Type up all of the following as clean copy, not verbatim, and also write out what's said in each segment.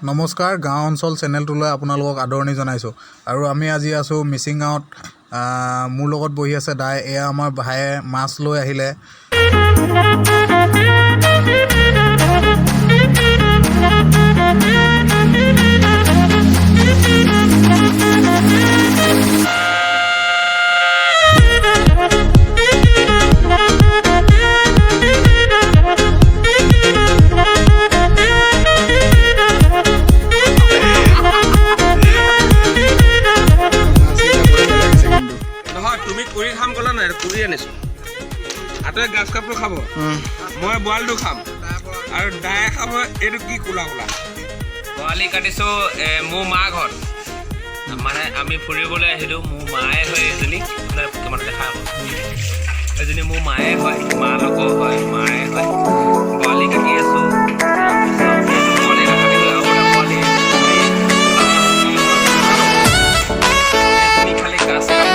নমস্কাৰ, গাঁও অঞ্চল চেনেলটোলৈ আপোনালোকক আদৰণি জনাইছোঁ। আৰু আমি আজি আছোঁ মিচিং গাঁৱত। মোৰ লগত বহি আছে দাই। এয়া আমাৰ ভায়ে মাছ লৈ আহিলে। নহয়, তুমি কুৰি খাম ক'লা নাই? কুৰি আনিছো। আঁতৰে গাছ কাপটো খাব, মই বৰালিটো খাম আৰু দায়ে খাব। এইটো কি কোলা কোলা? বৰালি কাটিছোঁ মোৰ মা ঘৰত। মানে আমি ফুৰিবলৈ আহিলোঁ। মোৰ মায়ে হয় এজনী, মানে কিমান দেখা হ'ব, এজনী মোৰ মায়ে হয়, মা লগৰ হয়, মায়ে হয়। বৰালি কাটি আছোঁ। তাৰপিছত এইটো বৰালি নাকাটিলোঁ, আৰু এটা বৰালি। এজনী খালি গাছ কাপ।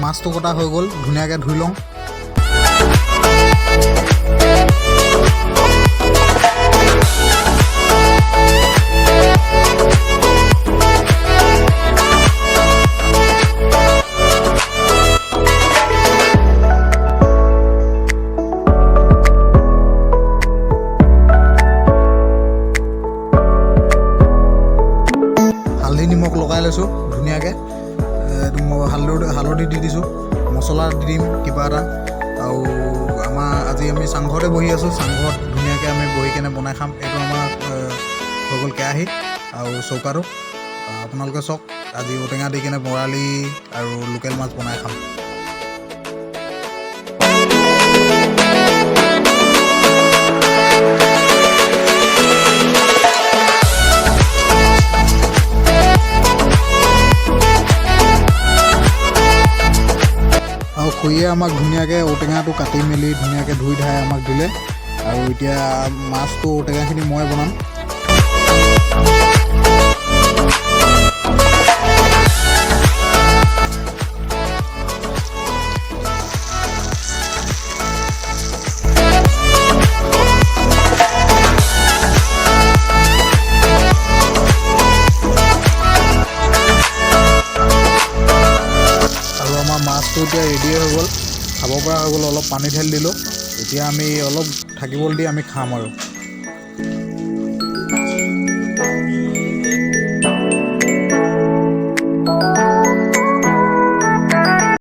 মাছটো কটা হৈ গ'ল, ধুনীয়াকৈ ধুই লওঁ। হালধি নিমখ লগাই লৈছোঁ ধুনীয়াকৈ। এইটো মই হালধি দি দিছোঁ, মছলা দি দিম কিবা এটা। আৰু আমাৰ আজি আমি চাংঘৰতে বহি আছোঁ। চাংঘৰত ধুনীয়াকৈ আমি বহি কেনে বনাই খাম। এইটো আমাৰ হৈ গ'ল কেৰাহী আৰু চৌকাটো। আপোনালোকে চাওক, আজি ঔটেঙা দি কেনে বৰালি আৰু লোকেল মাছ বনাই খাম। আৰু খুৰীয়ে আমাক ধুনীয়াকৈ ঔটেঙাটো কাটি মেলি ধুনীয়াকৈ ধুই ধাই আমাক দিলে। আৰু এতিয়া মাছটো ঔটেঙাখিনি মই বনাম। আৰু আমাৰ মাছটো এতিয়া ৰেডিয়ে হৈ গ'ল, খাব পৰা হৈ গ'ল। অলপ পানী ঢালি দিলোঁ। এতিয়া আমি অলপ থাকিবলৈ দি আমি খাম আৰু।